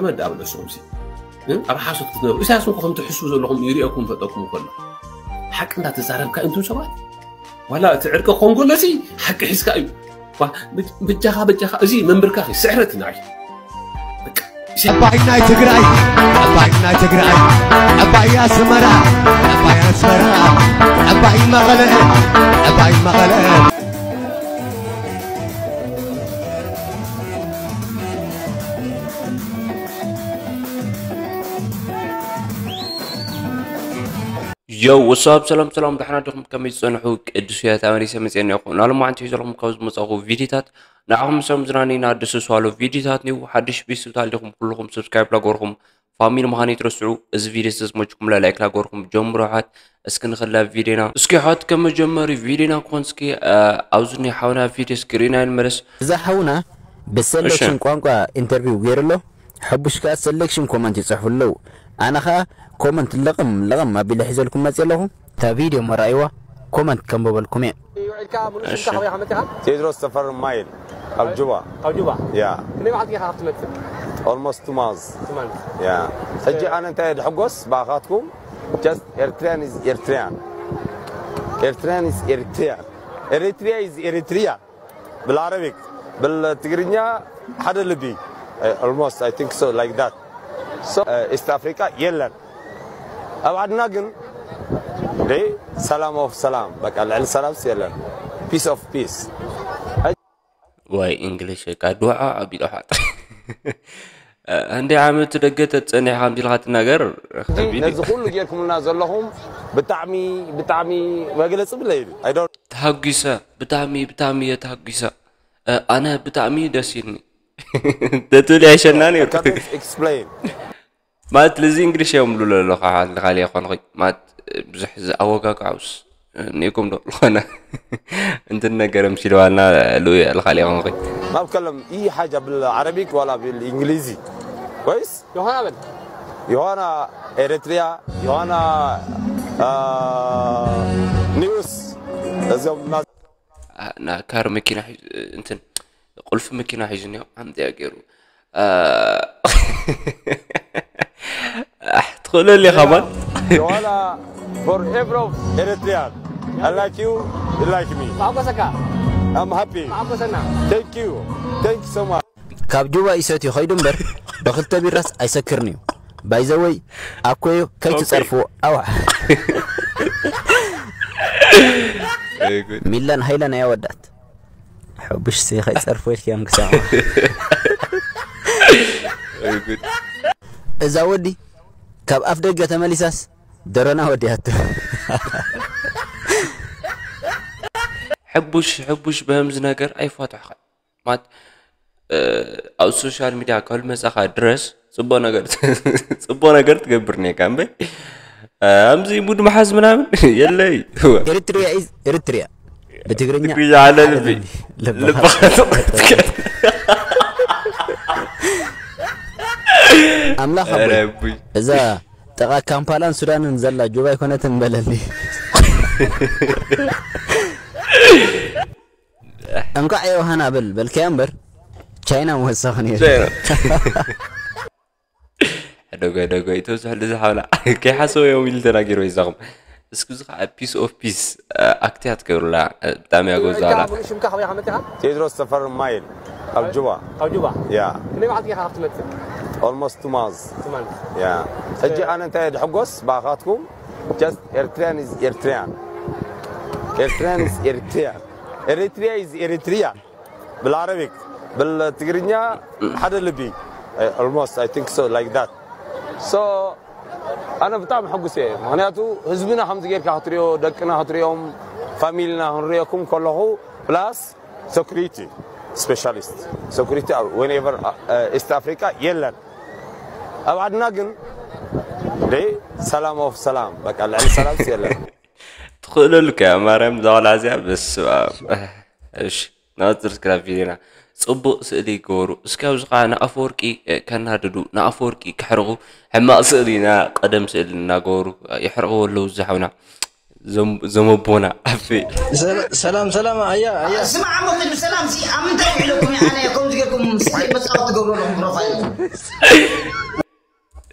መዳ ኣብ ርእሶም ሲ ኣብ ሓሶት ክትነብሩ ኢሳያስ እንኮ ከምቲ ሕሱ ዘለኹም ይሪኦኩም ፈጠኩም ከሎ ሓቂ እንዳተዛረብካ እንቱም ሰባት ዋላ እቲ ዕርቂ ክኾን ከሎ ሲ ሓቂ ሒዝካ እዩ። ዋ፣ ብጃኻ ብጃኻ እዚ መንብርካኺ ስዕረት እዩ ንዓይ። በቃ፣ ሲ- ዕባይ ናይ ትግራይ ዕባይ ናይ ትግራይ ዕባይ ኣስመራ ዕባይ ኣስመራ ዕባይ መቐለ ዕባይ መቐለ ዮው ወሳብ ሰላም ሰላም፣ ደሕና ዲኹም? ከመይ ዝጸንሑ? ቅዱስ እያ ተመሊሰ መጽኤ እኒኦኹ። ናሎም መዓንቲ ሒዘልኩም ካብ ዝመጻኹ ቪዲዮታት ንዓኹም ሰም ዝናኒ ናድሱ ስዋሎ ቪዲዮታት ኒው ሓድሽ ቤተሰብታት ዲኹም? ኩልኹም ሰብስክራይብ ላገርኩም ፋሚሊ ምዃን ይትረስዑ። እዚ ቪዲዮ ዝተዝመችኩም ላይክ ላገርኩም ጀምሮ ሓት እስኪ ንኸላ ቪዲዮና እስኪ ሓት ከመጀመሪ ቪዲዮና ክኾን እስኪ ኣብዚ ናይ ሓውና ቪዲዮ እስኪ ሪና ይንመለስ። እዛ ሓውና ብሰለክሽን ቋንቋ ኢንተርቪው ገይሩ ኣሎ። ሕቡሽ ከኣ ሰለክሽን ኮመንት ይጽሕፉ ኣለዉ። ኣነ ኸኣ ኮመንት ለቐም ለቐም ኣቢለ ሒዘልኩም መጽየ ኣለኹ። እታ ቪድዮ እሞ ረኣይዋ፣ ኮመንት ከንብበልኩም እየ። ቴድሮስ ተፈሪ ማይል ካብ ጁባ ካብ ጁባ ያ ክንደይ መዓልቲ ኢኻ ካብቲ መጽእ almost two months ትማል ያ ሕጂ ኣነ እንታይ ድሕጎስ ብኣኻትኩም just Eritrean is Eritrean Eritrean is Eritrean Eritrea is Eritrea بالعربي بالتقرينيا ሓደ ልቢ almost I think so like that so East Africa የለን ኣብ ዓድና ግን ደይ ሰላም of ሰላም በቃ ልዕሊ ሰላምስ የለን peace of peace ዋይ እንግሊሽ ቃ ዱዓ ኣቢሉ ሓጥ እንደ ዓመት ደገ ተጸኒሕካ ምዲልካ ትናገር ነዚ ኩሉ ጌርኩምልና ዘለኹም ብጣዕሚ ብጣዕሚ መግለጺ ብለይ I don't ተሃጒሰ ብጣዕሚ ብጣዕሚ እየ ተሃጒሰ ኣነ ብጣዕሚ ደስ ኢልኒ ተትብል ኣይሸና ነይሩ explain ማለት ልዚ እንግሊሽ እዮም ብሉ ኣለኻ ንኻሊ ይኾንኹ ማለት ብዙሕ ዝኣወጋግዓውስ ኔኩም ዶ ዝኾነ እንትን ነገር ምሲልዋና ልኡ ልኻሊ ይኾንኹ ما بتكلم اي حاجه بالعربي ولا بالانجليزي كويس ዮሃና በል ዮሃና ኤሪትሪያ ዮሃና ኒውስ እዚኦም ካር መኪና እንትን ቁልፊ መኪና ሒዙ ኒዮ ኣምፅያ ገይሩ ትኽእለሉ ኢኻ ማን ዮሃና for every Eritrean I like you you like me ማዕቆሰካ I'm happy ማዕቆሰና thank you thank you so much ካብ ጁባ ይሰትዩ ኸይዱ እምበር ብክልተ ቢራስ ኣይሰክርን እዩ ባይዘወይ ኣኮዩ ከይትፀርፍዎ ኣውዓ ሚላን ሃይለን ኣያ ወዳት ሕቡሽ ሲ ከይፀርፍዎ ኢልክዮም ክሰማ እዛ ወዲ ካብ ኣፍ ደገ ተመሊሳስ ደሮና ወዲያቶ ሕቡሽ ሕቡሽ በህምዚ ነገር ኣይፋትሕኻ ማለት ኣብ ሶሻል ሚድያ ካብ መጻኻ ድረስ ጽቡቅ ነገር ጽቡቅ ነገር ትገብር ኔካ እምበይ ኣብዚ ሙድ መሓዝ ምናምን የለይ ኤሪትሪያ ኢዝ ኤሪትሪያ ብትግርኛ ትግርኛ ኣለ ልቢ ልባ ኣምላኽ ኣቦይ እዛ ጠቓ ካምፓላን ሱዳንን ዘላ ጁባ ኣይኮነትን በለኒ እንኳዕ ዮሃና በል በልከያ እምበር ቻይና ምወሳኺ ነይሩ ደጎ ደጎ ይተብዝሕሉ ዝሓውላ ከይሓሰቡ እዮም ኢሉ ተናጊሩ ይዛኹም እስኪ እዚ ከዓ ፒስ ኦፍ ፒስ ኣክትያ ትገብሩላ ብጣዕሚ ያጎዛላ ሽምካ ከበይ ከመት ኢኻ ቴድሮስ ተፈሪ ማይል ኣብ ጁባ ካብ ጁባ ያ ክንደይ መዓልቲ ኢኻ ካብ ትመፅእ almost two months ትማል ያ ሕጂ ኣነ እንታይ ድሕጎስ ብኣኻትኩም just Eritrean is Eritrean Eritrean is Eritrean Eritrea is Eritrea بالعربي بالتقرينيا ሓደ ልቢ almost I think so like that so ኣነ ብጣዕሚ ሕጉስ እየ ምክንያቱ ህዝብና ከምዚ ጌርካ ክትሪኦ ደቅና ክትሪኦም ፋሚልና ክንሪኦኩም ከለኹ plus security specialist security whenever East Africa የለን ኣብ ዓድና ግን ደይ ሰላም of ሰላም በቃ ልዕሊ ሰላም የለን ትኽእለሉ ከያ ማርያም ዛዋላ እዚኣ በስመ እሺ ናፅር ስክራብ ቪድዮና ፅቡቅ ስእሊ ይገበሩ እስኪ ኣብዚ ከዓ ንኣፈወርቂ ከናድዱ ንኣፈወርቂ ክሕርቁ ሕማቅ ስእሊ ና ቀደም ስእሊ እናገበሩ ይሕርቅዎ ኣለዉ ዝሓውና ዘም- ዘመቦና ኣፌ ሰላ- ሰላም ሰላም ኣያ ኣያ ስማዕ ኣሞ ቅድሚ ሰላም ሲ ኣብ ምንታይ ውዒለኩም ኣነ ከምዚ ጌርኩም ስለ መፃወት ትገብሩ ኣለኹም ፕሮፋይል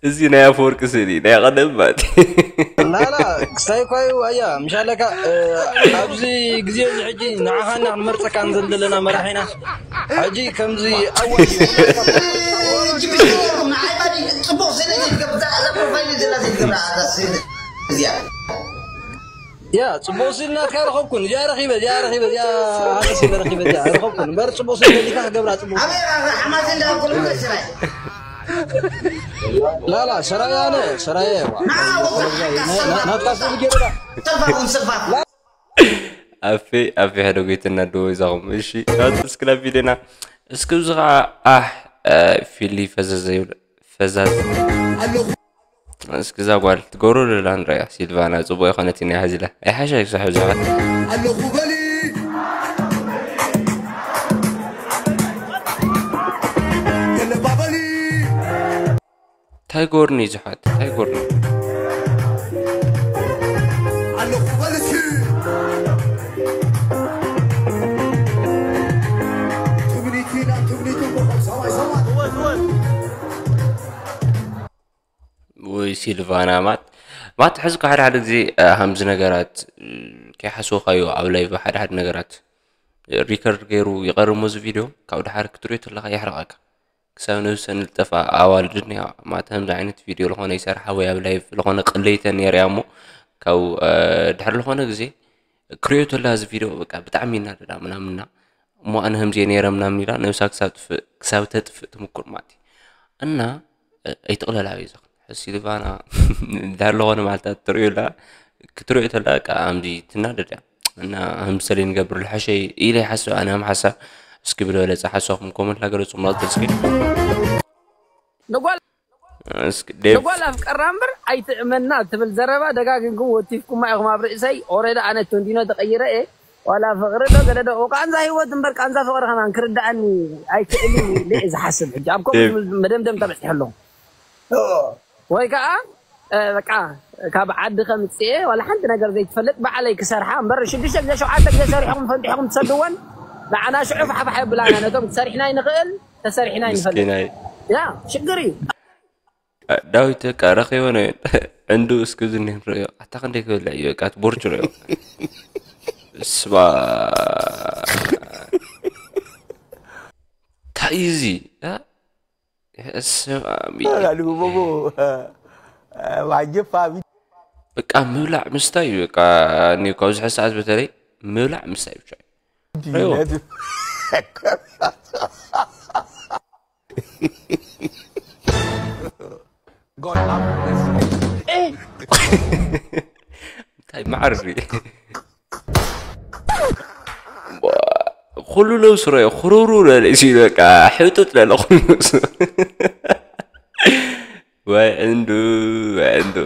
እዚ ናይ ኣፈወርቂ ስእሊ ናይ ቀደም ማለት እዩ። ላላ ክስታይ እኳ እዩ ኣያ ምሻለካ እ፣ ኣብዚ ግዜ እዚ ሕጂ ንዓኻና ክንመርፀካ ዘለና መራሒና ሕጂ ከምዚ ኣዋ ጽቡቕ ስለ ዘይትገብር እዛ ፕሮፋይል ዘላ ዘይትገብር እዚኣ ያ ጽቡቕ ስል ናትካ ረኸብኩን እዚኣ ረኺበ እዚኣ ረኺበ እዚኣ ሃሰስ ኢለ ረኺበ እዚኣ ረኸብኩን እምበር ጽቡቕ ስል ደሊካ ክገብራ ጽቡቕ ኣበይ ሓማት እንዳ ኮሉ ስራይ ላላ ሰራየ ኣነ ሰራየ ዋ። ናትካ ስል ገይርካ ሰልፋኹም ሰልፋኹም ኣፌ ኣፌ ሓደ ጎይትና ደዎ ይዛኹም እሺ ናት እስክላ ቪድዮና እስኪ እዚ ከዓ ኣሕ እ፣ ፊሊ ፈዘዘ ይብል ፈዛዝ እስኪ እዛ ጓል ትገብሮ ደላ ንረያ ሲልቫና ፅቡቅ ይኮነት ኢና ሕዚላ ኣይሓሻ ክሳሕ ብዙሓት ኣለኹ በሊ ተለባበሊ እንታይ ጎርኒ ዝሓት እንታይ ጎርኒ ኣለኹ በልሲ ትብሊቲ ናብ ትብሊቱ ኮኸብ ሰማይ ሰማይ ወይ ሲልቫና ማት ማት ሕዚ ሓደ ሓደ ግዜ ሃምዚ ነገራት ከይሓስወካዮ ኣብ ላይቭ ሓደ ሓደ ነገራት ሪከርድ ገይሩ ይቐርሞ እዚ ቪድዮ ካብ ድሓር ክትሪኦ ተለካ የሕርቐካ ክሳብ ነብሰን ዝጠፍኣ ኣዋልድ እኒኣ ማት ከምዚ ዓይነት ቪድዮ ዝኾነ ይሰርሓ ወይ ኣብ ላይቭ ዝኾነ ቅሌተን የርእያ እሞ ካብ ድሕሪ ዝኾነ ግዜ ክሪኦ ተላ እዚ ቪድዮ በቃ ብጣዕሚ ይናደዳ ምናምንና እሞ ኣነ ከምዚ ነይረ ምናምን ኢላ ነብሳ ክሳብ ተጥፍእ ትምኩር ማለት እዩ እና ኣይትቕለላ በይዛኽን ሕዚ ሲልቫና እንዳለኾነ ማለታት ትርእዩ ላ ክትርእዩ ተላ ከዓ ኣምዚ ትናደድ እያ እና ኣምሰለ ንገብር ልሐሸ ኢለ ይሓስብ ኣነ ኣም ሓሳብ እስኪ ብለ በለፀ ሓሳብኩም ኮመንት ላገለፁ ምናት ተስኪ ንጓል እስኪ ዴቭ ንጓል ኣፍቀራ እምበር ኣይትእመና ትብል ዘረባ ደጋጊምኩም ወቲፍኩማ ኢኹም ኣብ ርእሰይ ኦረዳ ኣነ ቶንዲኖ ተቐይረ እየ ዋላ ፍቕሪ ዶ ገለ ዶ ቃንዛ ህይወት እምበር ቃንዛ ፍቕሪ ከማን ክርዳኣኒ ኣይክእል እዩ ኢለ እየ ዝሓስብ ሕጂ ኣብ ከምኡ ዝብል መደምደምታ በፂሐ ኣለኹ ወይ ከዓ በቃ ካብ ዓዲ ከምፅኤ ዋላ ሓንቲ ነገር ዘይትፈልጥ ባዕለይ ክሰርሓ እምበር ሽዱሽተ ግዜ ሸውዓተ ግዜ ሰሪሕኹም ፈንጢሕኹም ትሰድወን ንዓና ሽዑ ፋሕፋሕ የብላና ነቶም ሰሪሕና ይንኽእል ተሰሪሕና ይንፈልጥ ምስኪናይ ያ ሽግር እዩ ዳዊት በቃ ረኺቦ ነው ዕንዱ እስኪ ዝኒ ንርእዮ ኣታ ክንደይ ክበልዕ እዩ በቃ ቦርጭ ርእዮ ስባ እንታይ እዩ እዚ እ? ስማ Lalu bobo. Wajib abi. በቃ ምብላዕ ምስታይ እዩ በቃ እኔ እኮ ኣብዚ ሕዚ ሰዓት በተለይ ምብላዕ ምስታይ ብቻ እዩ ርእይዎ። እንታይ መዓርሪ ኩሉ ነብሱ ረዮ ኩሩሩ ለለ ኢሉ በቃ ሕጡጥ ለለ ኩሉ ነብሱ ወይ ዕንዱ ወይ ዕንዱ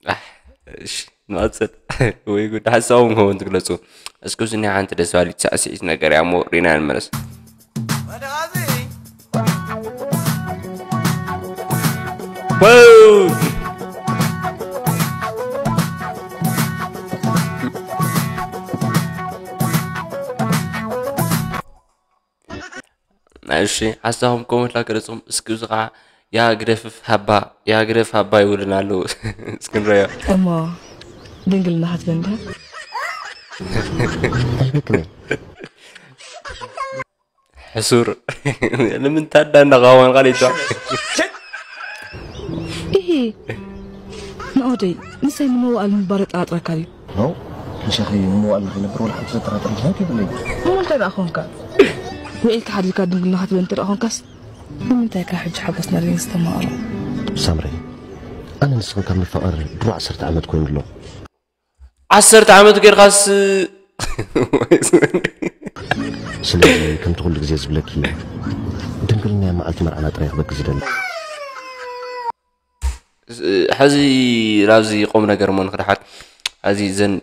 ኣሕ፣ እሺ ንቐፅል ወይ ጉድ ሓሳቦም ከውን ትግለፁ እስኪ ዝኒ ሓንቲ ደስ ባሊት ሳዕስዒት ነገር እያ እሞ ሪና ንመለስ እሺ ሓሳኹም ኮመንት ላገለጹም እስኪ እዚ ከዓ ያ ግደፍፍ ሃባ ያ ግደፍ ሃባ ይብሉና ኣለዉ እስኪ ንረዮ እሞ ድንግልና ክትበንዳ ኣይበክነይ ሕሱር ንምንታይ ዳ እንዳቃወን ቃሊቷ ኢሂ ንኦደይ ንሰይ ንምውኣል ምባል የጠራጥረካ ድዩ ነው ምሸኺ ምዋል ንክነብር ወላ ሓንቲ ዘጠራጥር ምክንያት የብለይ እሞ እንታይ ደኣ ኾንካ ውዒልካ ሓዲርካ ድንግልና ክትበን እንተ ደኣ ኾንካስ ንምንታይ ካብ ሕጂ ሓጎስ ነሪን ዝተማቕሮ ሳምረይ ኣነ ንስኽን ካብ ንፋቐር ድሮ ዓሰርተ ዓመት ኮይኑ ኣሎ ዓሰርተ ዓመት ጌርካስ ስለዚ ከምቲ ኩሉ ግዜ ዝብለኪ ድንግልና መዓልቲ መርዓና ጥራይ ክበኪ ዝደሊ ሕዚ ናብዚ ቁም ነገር እሞ ንክድሓት ሕዚ እዘን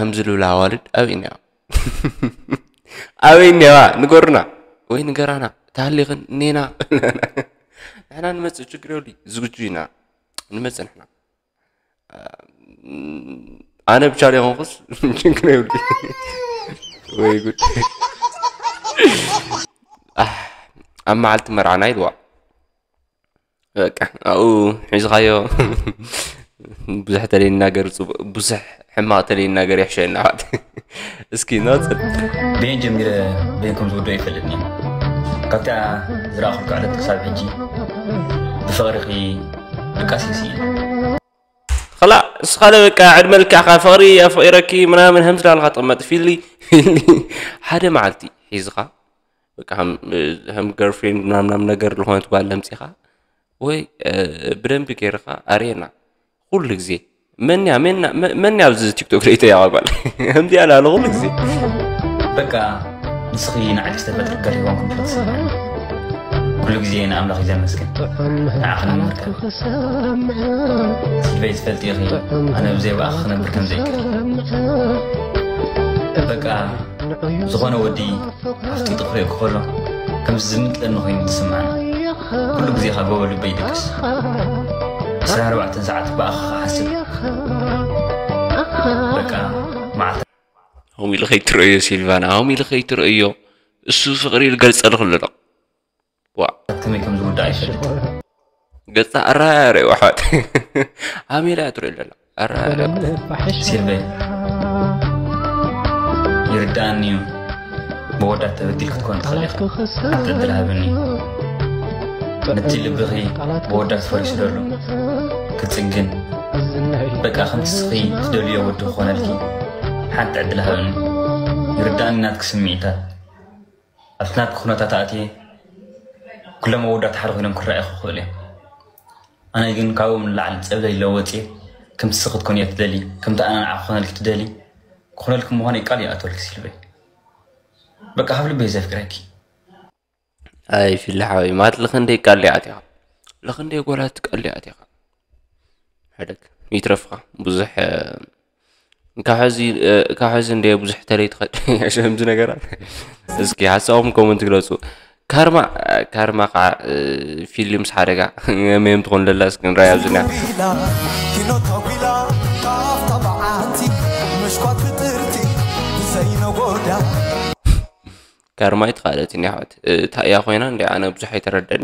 ህምዚ ልብላ ኣዋልድ ኣበይ እኒኣ ኣበይ እኒዋ ንገሩና ወይ ንገራና ተሃሊኽን እኔና ንሕና ንመፅእ ችግር የብሉ ዝግጁ ኢና ንመፅእ ንሕና ኣነ ብቻ ዘይኮንኩስ ችግር የብሉ። ወይ ጉድ። ኣህ፣ ኣብ መዓልቲ መርዓና ኢልዋ። በቃ ኣብኡ ሒዝኻዮ። ብዙሕ ተለይናገር ጽቡቕ፣ ብዙሕ ሕማቕ ተለይናገር ይሕሸና። እስኪ ነጽል። በየን ጀሚረ በየን ከም ዝወደኦ ይፈልጥኒ። ካብታ ዝረኣኹልካ ዕለት ክሳብ ሕጂ ብፍቕርኺ ድቃስ ይስኢን። ኸላ እስኻለ በቃ ዕድመ ልክዕኻ ፍቕሪ ኣፍቒረኪ ምናምን ከምዚ ዳልካ ትቕመጥ ፊሊ ፊሊ ሓደ መዓልቲ ሒዝኻ በቃ ከም ከም ገርፍሬንድ ምናምናም ነገር ዝኾነት ጓል ለምፂኻ ወይ ብደንቢ ገይርኻ ኣርየና ኩሉ ግዜ መንያ መንያ ኣብዚ ቲክቶክ ለይተ ያዋጓል ከምዚኣ ላለ ኩሉ ግዜ በቃ ንስኺ ንዓዲ ዝተፈጥሪ ገሪቦም ክንፈትስና ኩሉ ግዜ ንኣምላኽ እዩ ዘመስግን ንዓኽን ምርካብ ስልበይ ትፈልጢ ኢኺ ኣነ ብዘይ ብኣኺ ክነብር ከም ዘይክእል በቃ ዝኾነ ወዲ ኣብቲ ጥፍሪኡ ክኸሎ ከም ዝምጥለኒ ኮይኑ ዝስምዓኒ ኩሉ ግዜ ካብ ጎቦ ልበይ ይድቅስ ዕስራን ኣርባዕተን ሰዓት ብኣኺ ክሓስብ በቃ መዓልታ ሆም ኢሉ ከይትርእዮ ሲልቫና ሆም ኢሉ ከይትርእዮ እሱ ፍቕሪ ይገልጸልኩ ኣሎ ዋ ከመይ ከም ዝውዳእ ኣይፈልጥ ገጻ ኣራያረ ዋሓት ኣሜላ ትርኢ ኣለና ኣራያረ ሲልበይ ይርዳእኒ እዩ ብወዳት ተበዲል ክትኮን ትኽእል ኢኻ ሓንቲ ዕድል ሃብኒ ነቲ ልብኺ ብወዳት ፈሪሱ ደሎ ክጽግን በቃ ከምቲ ስኺ ትደልዮ ወዲ ክኾነልኪ ሓንቲ ዕድል ሃብኒ ይርዳእኒ ናትኪ ስምዒታት ኣብቲ ናትኪ ኩነታት ኣትየ ኩሎም ኣወዳት ሓደ ኮይኖም ክረኣዩ ክኽእሉ እዮም ኣነ ግን ካብኦም ንላዕሊ ጸብለል ኢለ ወጽየ ከምቲ ስኺ ክትኮንዮ ትደሊ ከምቲ ኣነ ንዓኺ ክኾነልኪ ትደሊ ክኾነልኪ ምዃነይ ቃል ይኣትወልኪ ሲልበይ በቃ ካብ ልበይ ዘፍቅረኪ ኣይ ፊሊ ሓወይ ማለት ልኽንደይ ቃል ኣቲኻ ልኽንደይ ጎላት ቃል ኣቲኻ ሕደግ ይትረፍኻ ብዙሕ ካብ ሕዚ እንደ ብዙሕ ተለይ ትኸድ ከምዚ ነገራት እስኪ ሓሳብኩም ኮመንት ግለፁ ካርማ ካርማ ከዓ ፊልም ምስ ሓደጋ መየም ትኾን ለላ እስኪ ንራይ ኣብዚና ኪኖታጒላ ካፍታ በዓቲ ምሽኳት ፍጥርቲ ዘይነጎዳ ካርማ ኣይትኻለትን ኣሕዋት እታ እያ ኮይና እንደ ኣነ ብዙሕ ኣይተረደኒ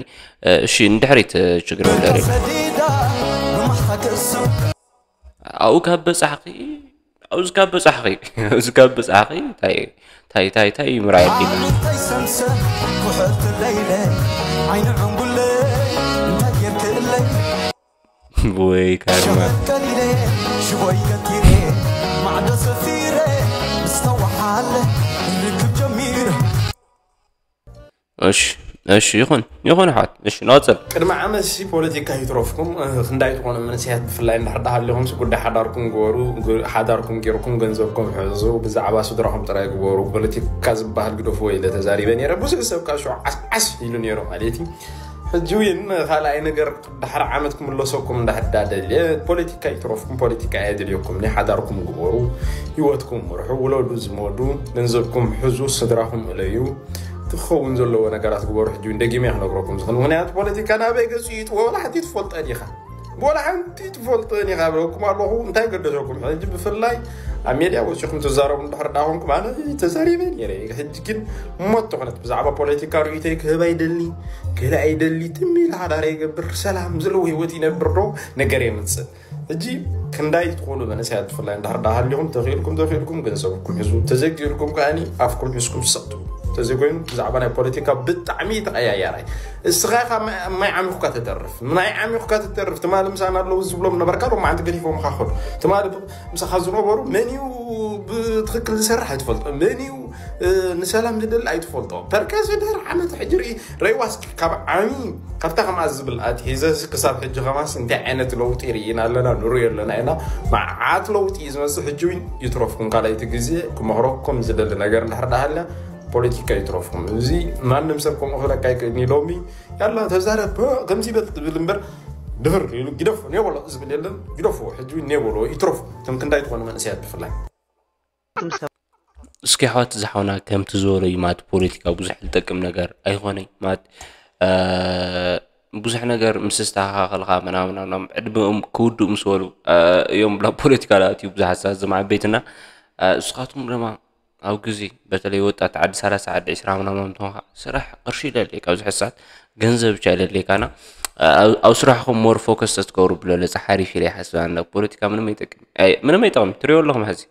እሺ ንድሕሪት ችግር ወደሪ ኣብኡ ካብ በጻሕኺ ኣብዚ ካብ በጻሕኺ ኣብዚ ካብ በጻሕኺ ታይ ታይ ታይ ታይ ምራይ ዲና ሰምሰም ኩሕልቲ ለይለ ዓይኒ ዕንጉለ እንታይ ጌርክለይ ወይ ካርማ ሽቦይ ገቲረ ማዕዶ ሰፊረ ምስተዋሓለ ርክብ ጀሚረ እሺ እሺ ይኹን ይኹን ኣሕዋት እሺ ንቐጽል ቅድሚ ዓመት ሲ ፖለቲካ ይትረፍኩም ክንዳይ ትኾኑ መንስያት ብፍላይ እንድሕር ደሃሊኹም ሲ ጉዳይ ሓዳርኩም ግበሩ ሓዳርኩም ጌርኩም ገንዘብኩም ሕዙ ብዛዕባ ስድራኹም ጥራይ ግበሩ ፖለቲካ ዝበሃል ግደፍዎ ኢለ ተዛሪበ ነይረ ብዙሕ ሰብ ካብ ሽዑ ዓስዓስ ኢሉ ነይሩ ማለት እዩ ሕጂ እውን ካልኣይ ነገር ድሕሪ ዓመት ክምለሰኩም እንዳሕዳደል ፖለቲካ ይትረፍኩም ፖለቲካ የድልየኩም ናይ ሓዳርኩም ግበሩ ህይወትኩም ምርሑ ውለዱ ዝመዱ ገንዘብኩም ሕዙ ስድራኹም እለዩ ትኸውን ዘለዎ ነገራት ግበሩ ሕጂ እውን ደጊመ ክነግረኩም ዝኽእል ምክንያቱ ፖለቲካ ናበይ ገጹ ይጥወ ወላ ሓንቲ ትፈልጠ ዲኻ ወላ ሓንቲ ትፈልጠ ዲኻ ብለኩም ኣለኹ እንታይ ገደሰኩም ሕጂ ብፍላይ ኣብ ሜድያ ወፂኹም ትዛረቡ እንድሕር ዳኹምኩም ኣነ ተዛሪበ ነይረ ሕጂ ግን ሞት ተኾነት ብዛዕባ ፖለቲካ ርእይቶይ ክህብ ኣይደሊ ገለ ኣይደሊ ትም ኢለ ሓዳር ይገብር ሰላም ዘለዎ ህይወት ይነብር ዶ ነገር የምፅእ ሕጂ ክንዳይ ትኾኑ መንእሰያት ብፍላይ እንድሕር ዳ ሃሊኹም ተኽኢልኩም ተኽኢልኩም ገንዘብኩም ሕዙ ተዘጊእልኩም ከኣኒ ኣፍኩም ሒዝኩም ስቕ ትብሉ ተዘይኮይኑ ብዛዕባ ናይ ፖለቲካ ብጣዕሚ ተቐያያራይ እስኻ ኢኻ ማይ ዓሚኹካ ተተርፍ ማይ ዓሚኹካ ተተርፍ ትማሊ ምሳና ኣለዉ ዝብሎም ነበርካ ሎማዓንቲ ገዲፎምኻ ኸዱ ትማሊ ምሳኻ ዝነበሩ መን እዩ ብትኽክል ዝሰርሕ ኣይትፈልጦ መን እዩ ንሰላም ዝደሊ ኣይትፈልጦ ፐርከዚ ድሕሪ ዓመት ሕጂ ርኢ ረይዋ እስኪ ካብ ዓሚ ካብታ ከምኣ ዝብል ኣትሒዘ ክሳብ ሕጂ ከማስ እንታይ ዓይነት ለውጢ ርኢና ኣለና ንርኢ ኣለና ኢና መዓት ለውጢ እዩ ዝመፅእ ሕጂ እውን ይትረፍኩም ካልኣይቲ ግዜ ክመኽረኩም ዝደሊ ነገር እንድሕር ዳሃልና ፖለቲካ ይትረፍኩም እዚ ማንም ሰብ ከምኡ ክብለካ ይክእል ሎሚ ያላ ተዛረብ ከምዚ በል ትብል እምበር ድፍር ኢሉ ግደፎ ኔበሎ ዝብል የለን ግደፎ ሕጂ እውን ኔበሎ ይትረፉ ከም ክንዳይ ትኾኑ መንእሰያት ብፍላይ እስኪ ኣሕዋት ዝሓውና ከምቲ ዝበሎ እዩ ማለት ፖለቲካ ብዙሕ ዝጠቅም ነገር ኣይኮነይ ማለት ብዙሕ ነገር ምስ ዝተኸኻኸልካ ምናምን ምናምን ዕድመኦም ክውድኡ ምስ በሉ እዮም ብላ ፖለቲካ ላእትዩ ብዙሓት ሰባት ዝማዕበይትና። እስኻትኩም ድማ ኣብ ግዜ በተለይ ወጣት ዓዲ ሰላሳ ዓዲ ዕስራ ምናምን ትኾንካ ስራሕ ቅርሺ ይደልየካ ኣብዚ ሕሳት ገንዘብ ብቻ ይደልየካና። ኣብ ስራሕኩም ሞር ፎከስ ተትገብሩ ብለለፀ ሓሪፍ ኢለ ይሓስብ ኣነ። ፖለቲካ ምንም ኣይጠቅም፣ ምንም ኣይጠቅም። ትሪኦ ኣለኹም ሕዚ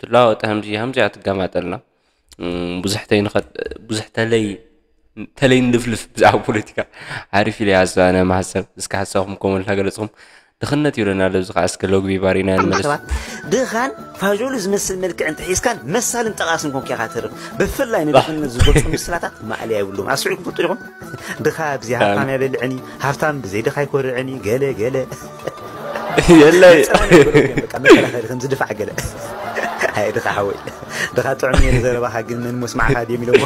ትለዋወጠ ከምዚ ከምዚ እያ ትገማጠልና። ብዙሕ ተይንኸድ ብዙሕ ተለይ ተለይ ንልፍልፍ ብዛዕባ ፖለቲካ ሓሪፍ ኢለ ይሓስብ ኣነ። ማሕሰብ እስከ ሓሳብኩም ኮመንት እናገለፅኩም ድኽነት ይብለና ኣሎ። እዚ ከዓ እስከ ሎግቢ ባሪና ንመለስ። ሰባት ድኻን ፋጆሉ ዝመስል መልክዕ እንተሒዝካን መሳልን ጠቓስን ኮንካ ኢኻ ተርፍ። ብፍላይ ንድኽነት ዝገልፁ ምስላታት ማእለያ የብሉም። ኣስዒኩም ትፈልጡ ዲኹም? ድኻ ብዘይ ሃብታም ኣም- ኣይበልዕን እዩ፣ ሃብታም ብዘይ ድኻ ኣይኮርዕን እዩ፣ ገለ ገለ። የለይ። መጸናን ይብሉ እዮም፣ በቃ መከላኸሊ ከምዚ ድፋዕ ገለ። ኣይ ድኻ ሓወይ፣ ድኻ ጥዑም እዩ ዘረባኻ፣ ግን መን መስማዕኻ ድዮም ኢሎሞ።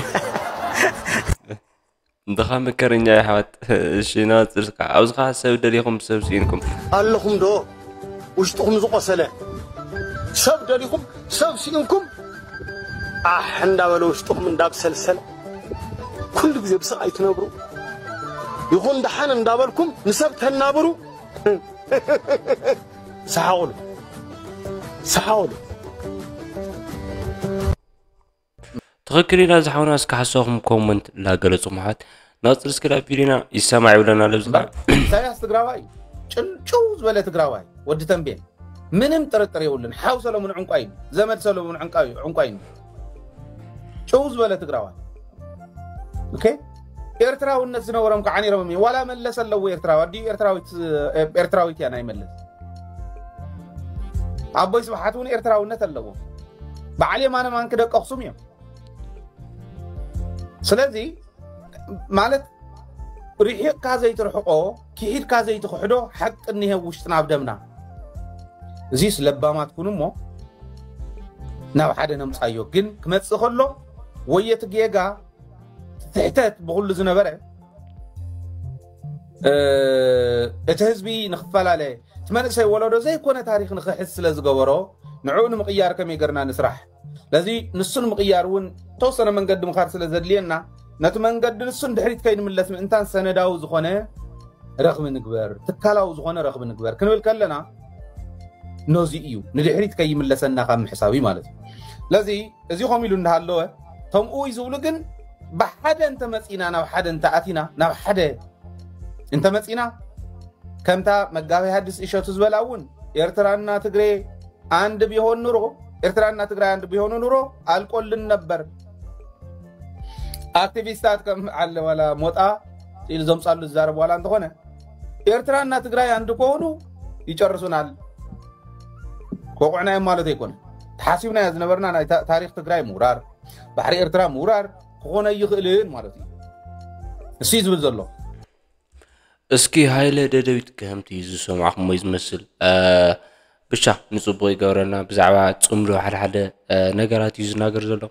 ድኻ መከረኛ የሕዋት። እሺ፣ ናጽር እስካ ኣብዚ ኸዓ ሰብ ደሊኹም ሰብ ስኢንኩም ኣለኹም ዶ? ውሽጥኹም ዝቆሰለ ሰብ ደሊኹም ሰብ ስኢንኩም፣ ኣሕ እንዳበለ ውሽጥኹም እንዳብሰልሰለ፣ ኩሉ ግዜ ብስቓይ ትነብሩ፣ ይኹን ደሓን እንዳበልኩም ንሰብ ተናብሩ። ሰሓቑሉ፣ ሰሓቑሉ። ትኽክል ኢና ዝሓውና። እስከ ሓሳኹም ኮመንት ላገለጹ ምሓት ናጽር እስከ ዳ ቪዲዮና ይሰማዕ ይብለና ለብዝና። ኢሳያስ ትግራዋይ እዩ። ጭልጭው ዝበለ ትግራዋይ፣ ወዲ ተንቤን፣ ምንም ጥርጥር የብሉን። ሓው ሰለሙን ዕንቋይ እዩ፣ ዘመድ ሰለሙን ዕንቋይ እዩ፣ ዕንቋይ እዩ። ጭው ዝበለ ትግራዋይ። ኦኬ፣ ኤርትራውነት ዝነበሮም ከዓ ነይሮም እዮም። ዋላ መለስ ኣለዎ ኤርትራዊ፣ ኣዲኡ ኤርትራዊት፣ ኤርትራዊት እያ ናይ መለስ። ኣቦይ ስብሓት እውን ኤርትራውነት ኣለዎ። በዓል የማነ ማንኪ ደቂ ኣኽሱም እዮም። ስለዚ ማለት ርሒቕካ ዘይትርሕቆ፣ ክሒድካ ዘይትኽሕዶ ሓቂ እኒሀ ውሽጥና ኣብ ደምና። እዚስ ለባማት ኩኑ እሞ ናብ ሓደ ነምጻዮ። ግን ክመጽእ ከሎ ወይ እቲ ጌጋ ትሕተት ብኹሉ ዝነበረ፣ እ፣ እቲ ህዝቢ ንኽፈላለ፣ እቲ መንእሰይ ወለዶ ዘይኮነ ታሪኽ ንኽሕዝ ስለ ዝገበሮ፣ ንዕኡ ንምቕያር ከመይ ገርና ንስራሕ? ስለዚ ንሱ ንምቕያር እውን ተወሰነ መንገዲ ምኻድ ስለ ዘድልየና፣ ነቲ መንገዲ ንሱ ንድሕሪት ከይንምለስ ምእንታን ሰነዳዊ ዝኾነ ረኽቢ ንግበር፣ ትካላዊ ዝኾነ ረኽቢ ንግበር ክንብል ከለና፣ ነዚ እዩ ንድሕሪት ከይምለሰና ካብ ምሕሳብ እዩ ማለት እዩ። ስለዚ እዚ ከምኡ ኢሉ እንዳሃለወ፣ ከምኡ እዩ ዝብሉ ግን፣ ብሓደ እንተመጺና፣ ናብ ሓደ እንተኣቲና፣ ናብ ሓደ እንተመጺና፣ ከምታ መጋቤ ሐዲስ እሸቱ ዝበላ እውን ኤርትራና ትግሬ አንድ ቢሆን ኑሮ፣ ኤርትራና ትግራይ አንድ ቢሆኑ ኑሮ አልቆልን ነበር። ኣክቲቪስታት ከም ዓለ ዋላ ሞጣ ኢሉ ዘምጻሉ ዝዛረብ ዋላ እንተኾነ፣ ኤርትራና ትግራይ አንድ ከሆኑ ይጨርሱናል። ኮቁዕናዮም ማለት ኣይኮነ። ተሓሲብናዮ ዝነበርና ናይ ታ-፣ ታሪኽ ትግራይ ምውራር፣ ባሕሪ ኤርትራ ምውራር ክኾነ ኣይኽእልን ማለት እዩ። እሱ እዩ ዝብል ዘሎ። እስኪ ሃይለ ደደቢት ክህምቲ እዩ ዝሰማዕኹሞ እዩ ዝመስል። እ፣ ብቻ ንጽቡቕ ይገብረና። ብዛዕባ ጽምዶ ሓደ ሓደ፣ እ፣ ነገራት እዩ ዝናገር ዘሎ።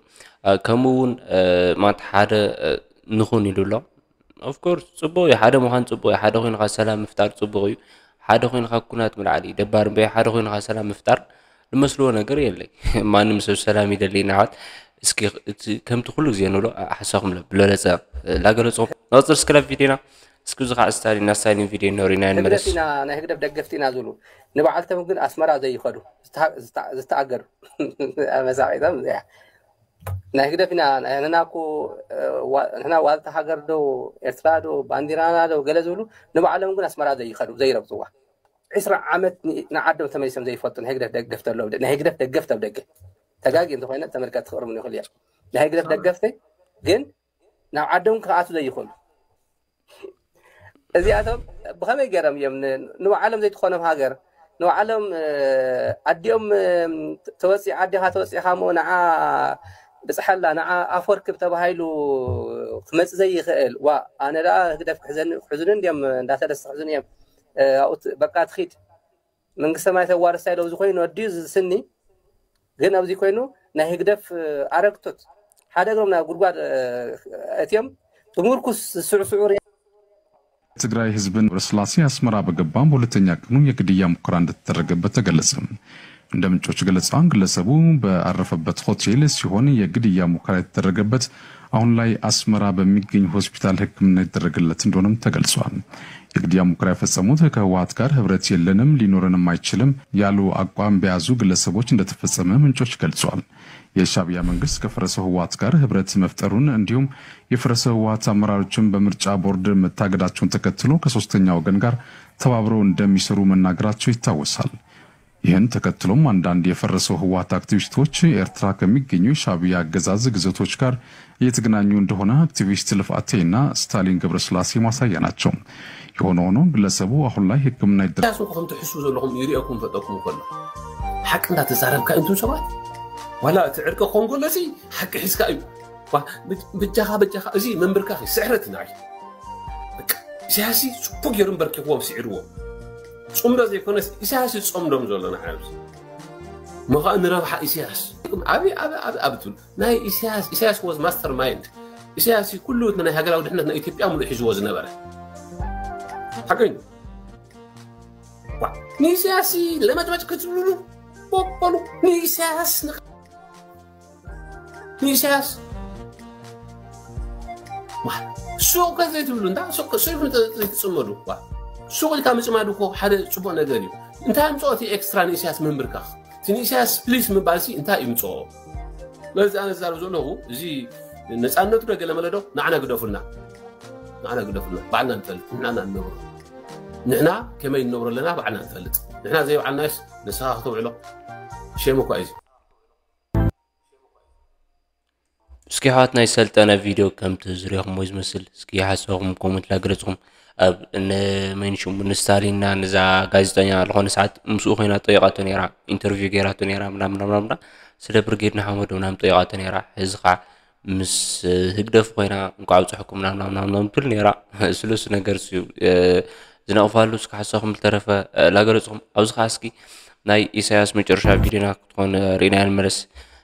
እ፣ ከምኡ እውን፣ እ፣ ማት ሓደ፣ እ፣ ንኹን ኢሉ ኣሎ። ኦፍኮርስ ጽቡቕ እዩ፣ ሓደ ምዃን ጽቡቕ እዩ። ሓደ ኮይንካ ሰላም ምፍጣር ጽቡቕ እዩ። ሓደ ኮይንካ ኩናት ምልዓል እዩ ደባሪ እምበይ፣ ሓደ ኮይንካ ሰላም ምፍጣር ዝመስልዎ ነገር የለይ። ማንም ሰብ ሰላም ይደሊ ኢና ኣሕዋት። እስኪ እቲ ከምቲ ኩሉ ግዜ ንብሎ ሓሳኹም ለ-፣ ብለለጸ ላገለጽኹም። ንቐጽል እስከ ናብ ቪድዮና። እስኪ እዚ ከዓ ስታሊን፣ ናይ ስታሊን ቪድዮ ንሪና ህግደፍ ንመለስ። ኢና፣ ናይ ህግደፍ ደገፍቲ ኢና ዝብሉ። ንበዓልቶም ግን ኣስመራ ዘይኸዱ፣ ዝተ-፣ ዝተ-፣ ዝተኣገዱ። መሳቂቶም እዚኣ። ናይ ህግደፍ ኢና፣ ናይ ንሕና እኮ፣ እ፣ ዋ-፣ ንሕና ዋልታ ሃገር ዶ፣ ኤርትራ ዶ፣ ባንዲራና ዶ፣ ገለ ዝብሉ፣ ንባዕሎም ግን ኣስመራ ዘይኸዱ፣ ዘይረግጽዋ። ዕስራ ዓመት ን-፣ ንዓዶም ተመሊሶም ዘይፈልጡ ናይ ህግደፍ ደገፍቲ ኣለዉ። ናይ ህግደፍ ደገፍቲ ኣብ ደገ። ተጋጊ እንተኾይነ ተመልከት ክቕርብኒ ይኽእል እየ። ናይ ህግደፍ ደገፍቲ ግን ናብ ዓዶም ክኣቱ ዘይኽእሉ። እዚኣቶም ብኸመይ ገይሮም እዮም ን-፣ ንባዕሎም ዘይትኾኖም ሃገር፣ ንባዕሎም፣ እ፣ ኣዲኦም፣ እ፣ ተወፂ-፣ ኣዴኻ ተወፂኻ እሞ ንዓ ብፅሓላ፣ ንዓ ኣፈወርቂ ተባሂሉ ክመፅእ ዘይኽእል? ዋ፣ ኣነ ደኣ ህግደፍ ክሕዘኒ፣ ክሕዙኒ እንዲዮም፣ እንዳተለስ ክሕዙኒ እዮም። እ፣ ኣብኡ ት-፣ በቃ ትኺድ። መንግስተ ሰማይ ተዋርሳ ኢለ ኣብዚ ኮይኑ ኣዲኡ ዝስኒ፣ ግን ኣብዚ ኮይኑ ናይ ህግደፍ፣ እ፣ ኣረግቶት ሓደ እግሮም ናብ ጉድጓድ፣ እ፣ ኣእትዮም ብምርኩስ ዝስዕስዑ ርያ-፣ ትግራይ ህዝብን ገብረስላሴ አስመራ በገባ በሁለተኛ ቀኑ የግድያ ሙከራ እንደተደረገበት ተገለጸ። እንደ ምንጮች ገለጻ ግለሰቡ በአረፈበት ሆቴል ሲሆን የግድያ ሙከራ የተደረገበት አሁን ላይ አስመራ በሚገኝ ሆስፒታል ሕክምና የተደረገለት እንደሆነም ተገልጿል። የግድያ ሙከራ የፈጸሙት ከህወሓት ጋር ህብረት የለንም ሊኖረንም አይችልም ያሉ አቋም በያዙ ግለሰቦች እንደተፈጸመ ምንጮች ገልጸዋል። የሻዕቢያ መንግስት ከፈረሰው ህወሓት ጋር ህብረት መፍጠሩን እንዲሁም የፈረሰው ህወሓት አመራሮችን በምርጫ ቦርድ መታገዳቸውን ተከትሎ ከሶስተኛ ወገን ጋር ተባብረው እንደሚሰሩ መናገራቸው ይታወሳል። ይህን ተከትሎም አንዳንድ የፈረሰው ህወሓት አክቲቪስቶች ኤርትራ ከሚገኙ የሻዕቢያ አገዛዝ ግዛቶች ጋር እየተገናኙ እንደሆነ አክቲቪስት ልፍአቴ እና ስታሊን ገብረስላሴ ማሳያ ናቸው። የሆነ ሆኖ ግለሰቡ አሁን ላይ ሕክምና ይደረግ ኢሳያስ እኮ ከምቲ ሕሱ ዘለኹም ይሪኦኩም ፈጠኩም ከሎ ሓቂ እንዳተዛረብካ እንቱም ሰባት ዋላ እቲ ዕርቂ ክኾን ከሎ ሲ ሓቂ ሒዝካ እዩ። ዋ፣ ብጅ- ብጃኻ በጃኻ እዚ ምንብርካኽ እዩ፣ ስዕረት እዩ ንዓይ። በቃ፣ ኢሳያስ ጽቡቅ ገይሩ ምበርኪኽዎም ስዒርዎ። ጽምዶ ዘይኮነስ ኢሳያስ እዩ ጸምዶም ዘሎ ንዓይ ኣብዚ። ምኻእ ንረብሓ ኢሳያስ። ኣብ ኣብ ኣብ ኣብ ትብል ናይ ኢሳያስ ኢሳያስ was master mind። ኢሳያስ እዩ ኩሉ ናይ ሃገራዊ ድሕነት ናይ ኢትዮጵያ ሙሉእ ሒዝዎ ዝነበረ። ሓቀኝ። ዋ፣ ንኢሳያስ ለመጭመጭ ክትብሉ ቦቦሉ ንኢሳያስ ንኻ ንኢሳያስ ሱቕ ከ ዘይትብሉ እንዳ ሱቕ ሱቕ ዘይትጽመዱ ዋ ሱቕ ኢልካ ምጽማዱ እኮ ሓደ ጽቡቕ ነገር እዩ። እንታይ ኣምጽኦ እቲ ኤክስትራ ንኢሳያስ ምንብርካኽ እቲ ንኢሳያስ ፕሊስ ምባልሲ እንታይ ይምጽኦ? ስለዚ ኣነ ዝዛረብ ዘለኹ እዚ ነፃነቱ ዶ ገለ መለዶ ንዓና ግደፉልና፣ ንዓና ግደፉልና። ባዕልና ንፈልጥ፣ ንሕና ኢና ንነብሮ። ንሕና ከመይ ንነብሮ ኣለና ባዕልና ንፈልጥ። ንሕና ዘይበዓልናዮስ ንስኻ ክተውዕሎ ሼም እኳ እዩ። እስኪ ኣሕዋት ናይ ሰልጠነ ቪድዮ ከምቲ ዝሪኦኹም ወይ ዝመስል እስኪ ሓሳብኩም ኮመንት ላገለፅኹም ኣብ ንመንሽሙ ንስታሊንና ነዛ ጋዜጠኛ ዝኾነ ሰዓት ምስኡ ኮይና ጠይቃቶ ነይራ ኢንተርቪው ገይራቶ ነይራ ምናምን ምናምን ስለ ብርጌድ ንሓመዱ ምናምን ጠይቃቶ ነይራ ሕዚ ከዓ ምስ ህግደፍ ኮይና እንኳ ኣብፀሐኩም ምናምን ምናምን ምናምን ትብል ነይራ ስለሱ ነገር እዩ ዝነቕፋሉ እስኪ ሓሳብኩም ዝተረፈ ላገለፅኹም ኣብዚ ከዓ እስኪ ናይ ኢሳያስ መጨረሻ ቪድዮና ክትኾን ርኢና ንመለስ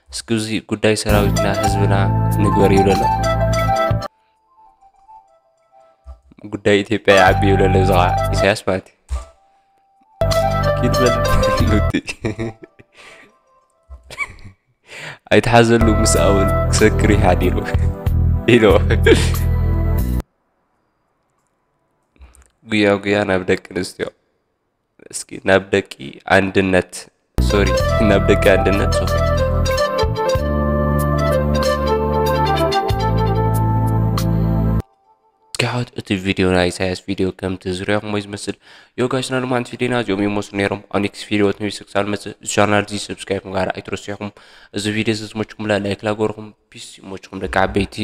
እስኪ እዚ ጉዳይ ሰራዊትና ህዝብና ንግበር ይብለሎ ጉዳይ ኢትዮጵያ ይዓቢ ይብለሎ እዚ ከዓ ኢሳያስ ማለት እዩ ኪድ በል ሉቲ ኣይትሓዘሉ ምስ ኣወል ክሰክር ይሓዲሩ ኢሎ ጉያ ጉያ ናብ ደቂ ኣንስትዮ እስኪ ናብ ደቂ ኣንድነት ሶሪ ናብ ደቂ ኣንድነት ሶሪ እስኪ ሓወት እቲ ቪድዮ ናይ ኢሳያስ ቪድዮ ከምቲ ዝሪኦኹም ወይ ዝመስል ዮጋሽና ድማ ንቲ ቪድዮና እዚኦም ይመስሉ ነይሮም ኣብ ኔክስት ቪድዮ ትንቢ ስክሳል መፅእ ቻናል እዚ ሰብስክራይብ ምግባር ኣይትረስኹም እዚ ቪድዮ እዚ ዝመችኩም ላ ላይክ ላገርኹም ፒስ ይመችኩም ደቂ ዓበይቲ